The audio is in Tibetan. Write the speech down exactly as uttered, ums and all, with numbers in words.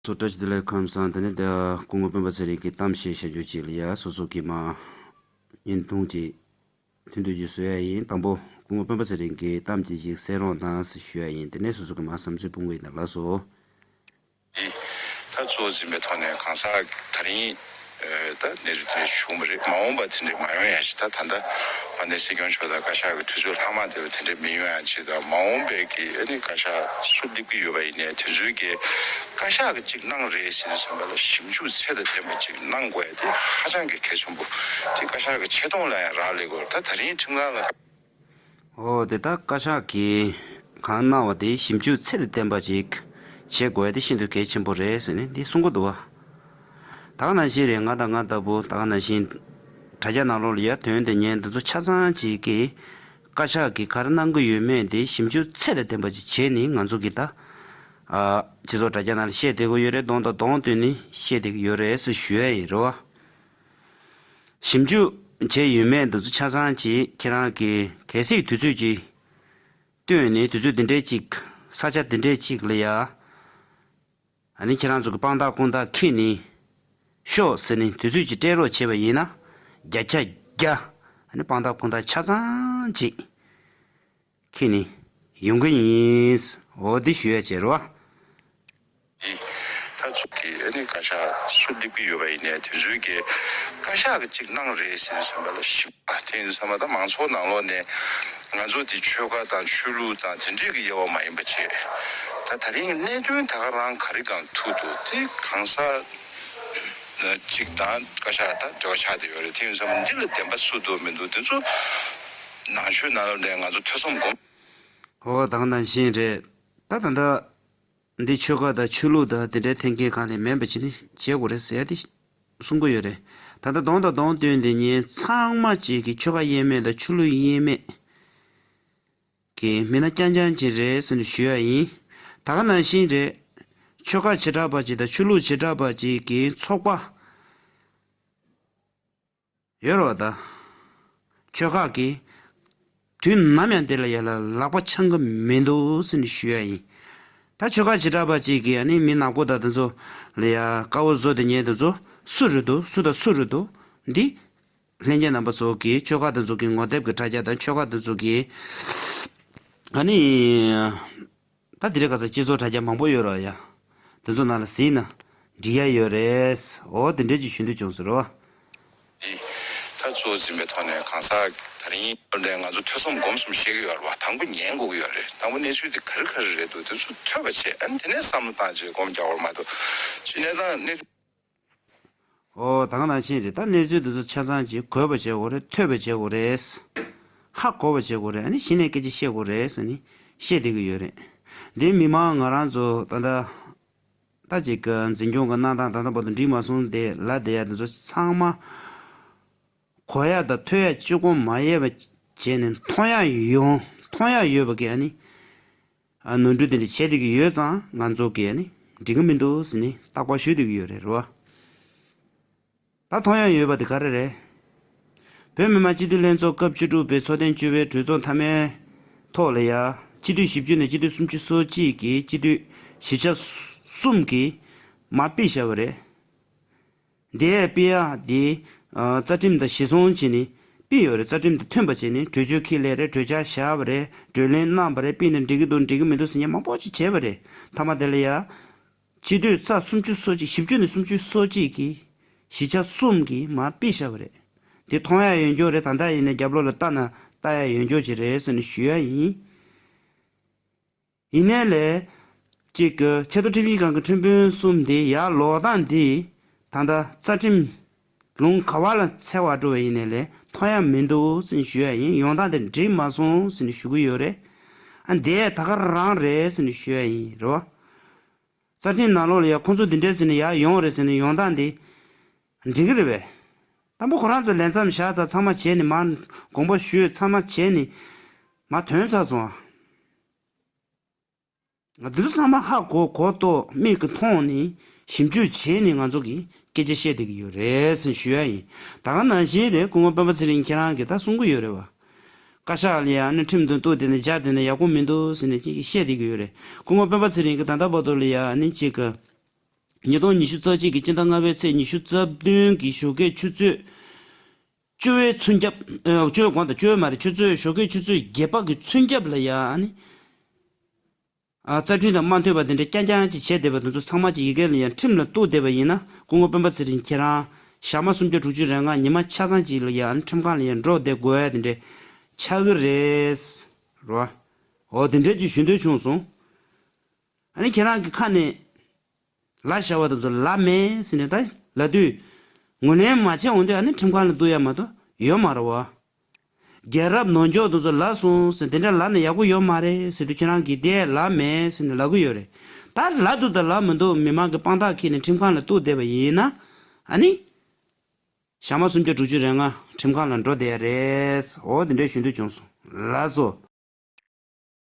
ཚོ་བཀྲ་ཤིས་བདེ་ལེགས་ཁམས་བཟང་། དེ་ནས་ད་སྐུ་ངོ་སྤེན་པ་ཚེ་རིང་གི་གཏམ་བཤད་བྱ་རྒྱུ་ཅིག་ལ་ཡ་སོ་སོ་གི་མ་བརྙན་ཐུང་ཅིག་ཐུང་ཐུང་ཅིག་བཟོ་ཡ་ཡིན། དང་པོ་སྐུ་ངོ་སྤེན་པ་ཚེ་རིང་གི་གཏམ་ཅིག་ཅིག་གསན་རོགས་གནང་ཟེར་ཞུ་ཡ་ཡིན། དེ་ནས་སོ་སོ་གི་མ་བསམ་ཚུལ་སྤུངས་གི་ཡིན་ད། ལགས་སོ། ད་གཙོ་འཛིན་པའི་ཐོག་ནས་གང་ཟག་ད་རིང་ད་གནས་ཚུལ་དེ་འདྲ་བྱུང་བ་རེད། མ་འོངས་པ་དེ་འདྲ་མ་ཡོང་ཡ་ཞིག་ད་ད་ལྟ་དཔལ་ལྡན་སྲིད་སྐྱོང་མཆོག་དང་བཀའ་ཤག་གི་དུས་ཚོད་ལྷག་མ་དེ་བ་དེ་འདྲ་མི་ཡོང་ཡ་ཅིག་དང་། མ་འོངས་པའི་གི་ཨ་ནི་བཀའ་ཤག་སུ་སླེབས་ཀྱི་ཡོད་པ་ཡིན་ནའི་དེ་ཚོའི་གི་བཀའ་ཤག་གི་ཅིག་གནང་རེད་ཟེར་ནས་བསམ་པ་ལ་ཞིབ་འཇུག་ཚད་དང་ལྡན་པ་ཅིག་གནང་དགོས་ཡ་དེ་ཧ་ཅང་གི་གལ་ཆེན་པོ། དེ་བཀའ་ཤག་གི་ཆེ་མཐོང་ལ་ཡང་རག་ལས་དགོས། ད་ད་རིང་ཁྲིམས་ཁང་ལ། ཨོ་དེ་ད་བཀའ་ཤག་གིས་གང་གནང་བ་དེ་ཞིབ་འཇུག་ཚད་དང་ལྡན་པ་ཅིག་བྱེད་དགོས་ཡ་དེ་ཤིན་ཏུ་གལ་ཆེན་པོ་རེད་ཟེར་ནས་འདི་གསུང་གི་འདུག་བ། ད་ག་ནང་བཞིན་རེད། ང་དང་ང་ལྟ་བུ་ད་ག་ནང་བཞིན་དྲ་རྒྱ་ནང་ལོགས་ལ་ཡ་དོན་དེ་ཉན་འདི་ཚོ་ཆ་ཚང་ཅིག་གིས་བཀའ་ཤག་གིས་ག་རེ་གནང་གི་ཡོད་མེད་དེ་ཞིབ་འཇུག་ཚད་དང་ལྡན་པ་ཅིག་བྱས་ནས་ང་ཚོ་གིས་ད་ཨ་སྤྱི་ཚོགས་དྲ་རྒྱ་ནང་ལ་བཤད་བསྡད་ཀྱི་ཡོད་རེད། གདོང་དང་གདོང་བསྟུན་ནས་བཤད་བསྡད་ཀྱི་ཡོད་རེད་ཟེར་ཞུ་ཡ་ཡིན་རེད་བ། ཞིབ་འཇུག་བྱས་ཡོད་མེད་འདི་ཚོ་ཆ་ཚང་ཅིག་ཁྱེད་རང་གིས་གལ་སྲིད་དུས་ཚོད་ཅིག་བཏོན་ནས་དུས་ཚོད་འདི་འདྲའི་ཅིག་ས་ཆ་འདི་འདྲའི་ཅིག་ལ་ཡ། ཨ་ནི་ཁྱེད་རང་ཚོ་གི་དཔང་རྟགས་ཁུངས་དག་ཁྱེར་ནས་ཤོག་ཟེར་ནས་དུས་ཚོད་ཅིག་སྤྲད་རོགས་བྱས་པ་ཡིན་ན། བརྒྱ་ཆ་བརྒྱ་ཨ་ནི་དཔང་རྟགས་ཁུངས་དག་ཆ་ཚང་ཅིག་ཁྱེར་ནས་ཡོང་གི་ཡིན། འོ་འདི་ཞུ་ཡ་བྱེད་རོགས། ད་ཚོ་གི་ཨ་ནི་བཀའ་ཤག་སུ་སླེབས་ཀྱི་ཡོད་པ་ཡིན་ནའི་དེ་ཚོའི་གི་བཀའ་ཤག་གི་ཅིག་གནང་རེད་ཟེར་བསམ་པ་ལ་ཞིབ་པ་དེ་ཡིན་བསམ་པ་ད་མང་ཚོགས་ནང་ལོགས་ནས་ང་ཚོ་དེ་ཆོལ་ཁ་དང་ཆོས་ལུགས་དང་དེ་འདྲས་ཀྱི་དབྱེ་བ་མ་ཡིན་པ་བྱས། ད་ད་རིང་གི་གནད་དོན་ད་ག་རང་ག་རེ་སྒང་ཐུག་འདུག་དེ་གང་ཟག་ཅིག་དང་བཀའ་ཤག་དང་འབྲེལ་བ་ཆགས་བསྡད་ཡོད་རེད། དེ་ཡིན་བསམ་པ་འདི་ལ་བདེན་པ་སུ་འདུག་མི་འདུག་དེ་ཚོ་ནང་ཆོས་ནང་ལོགས་ནས་ང་ཚོ་ཐོས་བསམ་སྒོམ། ཧོ་ད་ག་ནང་བཞིན་རེད། ད་ད་ལྟ། འདི་ཆོལ་ཁ་དང་ཆོས་ལུགས་དང་དེ་འདྲའི་འཐེན་འཁྱེར་གང་ལས་མེད་པ་ཅིག་ནི་བྱེད་དགོས་རེད་ཟེར་ཡ་དེ་གསུང་གི་ཡོད་རེད། ད་ལྟ་གདོང་དང་གདོང་བསྟུན་དེ་ཉིན་ཚང་མ་ཅིག་གི་ཆོལ་ཁ་དབྱེ་མེད་དང་ཆོས་ལུགས་དབྱེ་མེད་ཀྱི་མི་སྣ་རྐྱང་རྐྱང་ཅིག་རེད་ཟེར་ནས་ཞུ་ཡ་ཡིན། ད་ག་ནང་བཞིན་རེད། ཆོལ་ཁ་བྱེ་བྲག་པ་ཅིག་དང་ཆོས་ལུགས་བྱེ་བྲག་པ་ཅིག་གི་ཚོགས་པ། ཡོད་རེད་བ་ད། ཆོལ་ཁ་གིས་དུས་ནམ་ཡང་དེ་ལ་ཡ་ལ་ལག་པ་འཆང་གི་མི་འདུག་ཟེར་ནས་ཞུ་ཡ་ཡིན། ད་ཆོལ་ཁ་བྱེ་བྲག་པ་གཅིག་གིས་ཨ་ནི་མི་ནག་པོ་དང་དེ་ཚོ་ལ་ཡ་དཀར་པོ་བཟོ་དེ་ཉལ་དེ་ཚོ་སུ་རེད་འདུག་སུ་དང་སུ་རེད་འདུག་འདི་ལྷན་རྒྱས་རྣམ་པ་ཚོ་གིས་ཆོལ་ཁ་དེ་ཚོ་གི་ངོ་དེབ་ཀྱི་དྲ་རྒྱ་དང་ཆོལ་ཁ་དེ་ཚོ་གི་ཨ་ནི། ད་དེ་རིང་ཁ་སང་སྤྱི་ཚོགས་དྲ་རྒྱ་མང་པོ་ཡོད་རེད་ཡ། དེ་ཚོ་ནང་ལ་གཟིགས་ན་འགྲིག་ཡ་ཡོད་རེད། འོ་དེ་འདྲས་ཅིག་ཞུ་འདོད་བྱུང་ཟེར་རོ། ད་གཙོ་འཛིན་པའི་ཐོག་ནས་གང་ཟག་ད་རིང་ལོ་འདྲའི་ང་ཚོ་ཐོས་བསམ་སྒོམ་གསུམ་བཤད་ཀྱི་ཡོད་རེད་བ། དང་པོ་ཉན་དགོས་ཀྱི་ཡོད་རེད། དང་པོ་གནས་ཚུལ་དེ་ག་རེ་ག་རེ་རེད་འདུག་དེ་ཚོ་ཐོས་པ་བྱས། ཨ་ནི་དེ་ནས་བསམ་བློ་བཏང་བྱས་སྒོམ་རྒྱག་དགོས་རེད་མ་གཏོགས་སྤྱི་གནས་སྟངས་གནས། ཨོ་ད་ག་ནང་བཞིན་རེད། ད་གནས་ཚུལ་འདི་ཚོ་ཆ་ཚང་ཅིག་གོ་བ་བྱེད་དགོས་རེད། ཐོས་པ་བྱེད་དགོས་རེད། ཧ་གོ་བ་བྱེད་དགོས་རེད། ཨ་ནི་གཞི་ནས་སྐད་ཆ་བཤད་དགོས་རེད་ཟེར་ནས་བཤད་བསྡད་ཀྱི་ཡོད་རེད། འདི་མི་མང་ང་རང་ཚོ་ད་ལྟ་ད་ཅིག་གི་འཛིན་སྐྱོང་གི་གནང་སྟངས་ད་ལྟ་བར་དུ་འགྲིག་མ་སོང་དེ་ལ་དེ་ཡ་འདི་ཚོ་ཚང་མ་གོ་ཡ་དང་ཐོས་ཡ་གཅིག་པོ་མ་ཡས་པ་བྱས་ནས་མཐོང་ཡ་ཡོང་མཐོང་ཡ་ཡོད་པ་གི་ཨ་ནི། ཨ་ནོར་འཁྲུལ་དེ་འདྲ་བྱས་བསྡད་ཀྱི་ཡོད་ཙང་ང་ཚོ་གིས་ཨ་ནི་འགྲིག་གི་མི་འདུག་ཟེར་ནས་རྟག་པར་ཞུ་བསྡད་ཀྱི་ཡོད་རེད་རོ། ད་མཐོང་ཡ་ཡོད་པ་དེ་ག་རེ་རེད། བོད་མི་མང་སྤྱི་འཐུས་ལྷན་ཚོགས་སྐབས་བཅུ་དྲུག་པའི་ཚོགས་ཐེངས་བཅུ་པའི་གྲོས་ཚོགས་མཐའ་མའི་ཐོག་ལ་ཡ་སྤྱི་འཐུས་བཞི་བཅུ་ནས་སྤྱི་འཐུས་སུམ་ཅུ་སོ་གཅིག་གིས་སྤྱི་འཐུས་བཞི་ཆ་གསུམ་གྱིས་མར་ཕུད་བཞག་པ་རེད། འདི་ཡས་ཕུད་ཡག་འདི་ཨ་རྩ་ཁྲིམས་དང་གཞི་བཟུང་བྱས་ནས་ཕུད་ཡོད་རེད། རྩ་ཁྲིམས་དང་མཐུན་པ་བྱས་ནས་གྲོས་ཆོད་འཁྱེར་སླེབས་རེད། གྲོས་འཆར་བཞག་པ་རེད། གྲོས་གླེང་གནང་བ་རེད། ཕུད་ནས་འགྲིག་གི་འདུག་འགྲིག་གི་མི་འདུག་ཟེར་མཁན་མང་པོ་ཅིག་བྱས་པ་རེད། མཐའ་མ་དེ་ལ་ཡ་སྤྱི་འཐུས་རྩ་སུམ་ཅུ་སོ་གཅིག་བཞི་བཅུ་ནས་སུམ་ཅུ་སོ་གཅིག་གིས་བཞི་ཆ་གསུམ་གྱིས་མར་ཕུད་བཞག་པ་རེད། འདི་མཐོང་ཡག་ཡོད་འགྱོ་རེད། ད་ལྟ་ཡིན་ནའི་རྒྱབ་ལོགས་ལ་ལྟ་ན་ལྟ་ཡག་ཡོད་འགྱོ་ཅིག་རེད་ཟེར་ནས་ཞུ་ཡ་ཡིན། ཡིན་ནའི་ལས། གཅིག་གི་ཆེས་མཐོ་ཁྲིམས་ཞིབ་ཁང་གི་ཁྲིམས་དཔོན་གསུམ་དེ་ཡར་ལོག་སྟངས་དེ་ད་ལྟ་རྩ་ཁྲིམས་ལུང་ག་བ་ལ་འཚེ་བ་འགྲོ་བ་ཡིན་ནའི་ལས་མཐོང་ཡ་མི་འདུག་ཟེར་ནས་ཞུ་ཡ་ཡིན། ཡོང་སྟངས་དེ་འགྲིག་མ་སོང་ཟེར་ནས་ཞུ་གི་ཡོད་རེད། ཨ་འདས་ད་ག་རང་རེད་ཟེར་ནས་ཞུ་ཡ་ཡིན་རེད་བ། རྩ་ཁྲིམས་ནང་ལོགས་ལ་ཡ་ཁོང་ཚོ་འདི་འདྲས་ཟེར་ནས་ཡར་ཡོང་རེད་ཟེར་ནས་ཡོང་སྟངས་དེ་འགྲིག་གི་རེད་པས། དང་པོ་ཁོ་རང་ཚོ་ལས་མཚམས་བཞག་ཚར་ཚང་མ་བྱས་ནས་མར་དགོངས་པ་ཞུས་ཚང་མ་བྱས་ནས་མར་ཐོན་ཚར་སོང་ཨ། འདི་ཚོ་ཚང་མ་ཧ་གོ་གོ་རྟོགས་མིག་གིས་མཐོང་ནས་ཞིབ་འཇུག་བྱས་ནས་ང་ཚོ་གིས་སྐད་ཆ་བཤད་བསྡད་ཀྱི་ཡོད་རེད་ཟེར་ཞུ་ཡ་ཡིན། ད་ག་ནང་བཞིན་རེད། སྐུ་ངོ་སྤེན་པ་ཚེ་རིང་ཁྱེད་རང་གིས་ད་གསུང་གི་ཡོད་རེད་བ། བཀའ་ཤག་ལ་ཡ་ནི་ཁྲིམས་མདུན་གཏུགས་བསྡད་ནས་སྦྱར་བསྡད་ན་ཡག་པོ་མི་འདུག་ཟེར་ནས་ཅིག་བཤད་བསྡད་ཀྱི་ཡོད་རེད། སྐུ་ངོ་སྤེན་པ་ཚེ་རིང་གིས་ད་ལྟ་བར་དུ་ལ་ཡ་ནི་ཅིག་གི་ ཉིས་སྟོང་ཉི་ཤུ་རྩ་གཅིག་གི་སྤྱི་ཟླ་ལྔ་པའི་ཚེས་ཉི་ཤུ་རྩ་བདུན་གྱི་ཞོགས་ཀའི་ཆུ་ཚོད་བཅུ་པའི་ཚུན་རྒྱབ། ཨ། བཅུ་པའི་གོང་དང་བཅུ་པའི་མ་རེད། ཆུ་ཚོད། ཞོགས་ཀའི་ཆུ་ཚོད་བརྒྱད་པ་གི་ཚུན་རྒྱབ་ལ་ཡ། ཨ་ནི། ཨ། རྩ་ཁྲིམས་དང་མ་མཐུན་པ་དེ་འདྲ་རྐྱང་རྐྱང་ཅིག་བྱས་བསྡད་པ་དེ་ཚོ་ཚང་མ་ཅིག་ཡི་གེ་ལ་ཡང་ཁྲིམས་ལ་གཏུགས་བསྡད་པ་ཡིན་ན། སྐུ་ངོ་སྤེན་པ་ཚེ་རིང་ཁྱེད་རང་ཞག་མ་སུམ་བརྒྱ་དྲུག་ཅུ་རེ་ལྔ་ཉི་མ་ཆ་ཚང་ཅིག་ལ་ཡང་ཁྲིམས་ཁང་ལ་ཡང་འགྲོ་བསྡད་དགོས་ཡ་དེ་འདྲ་ཆགས་ཀྱི་རེད། རེད་བ། འོ་དེ་འདྲ་ཅིག་ཞུ་འདོད་བྱུང་སོང་། ཨ་ནི་ཁྱེད་རང་གི་ཁ་ནས་ལབ་བཞག་པ་དེ་ཚོ་ལབ་མེད་ཟེར་ནས་ད་ལབ་དུས། ངོས་ལེན་མ་བྱས་འོང་དུས་ཨ་ནི་ཁྲིམས་ཁང་ལ་གཏུགས་ཡ་མ་གཏོགས་ཡོད་མ་རེད་བ། རྒྱལ་རབས་ནོར་འཁྱོག་དེ་ཚོ་ལབ་སོང་ཟེར། དེ་འདྲ་ལབ་ན་ཡག་པོ་ཡོད་མ་རེད་ཟེར་དུས། ཁྱེད་རང་གིས་དེ་ལབ་མེད་ཟེར་ནས་ལབ་གི་ཡོད་རེད། ད་ལབ་འདུག་དང་ལབ་མི་འདུག་མི་མང་གི་དཔང་རྟགས་འཁྱེར་ནས་ཁྲིམས་ཁང་ལ་གཏུགས་བསྡད་པ་ཡིན་ན། ཨ་ནི། ཞག་མ་སུམ་བརྒྱ་དྲུག་ཅུ་རེ་ལྔ་ཁྲིམས་ཁང་ལ་འགྲོ་བསྡད་ཡ་རེད། འོ་དེ་འདྲ་ཞུ་འདོད་བྱུང་སོང་། ལགས་སོ།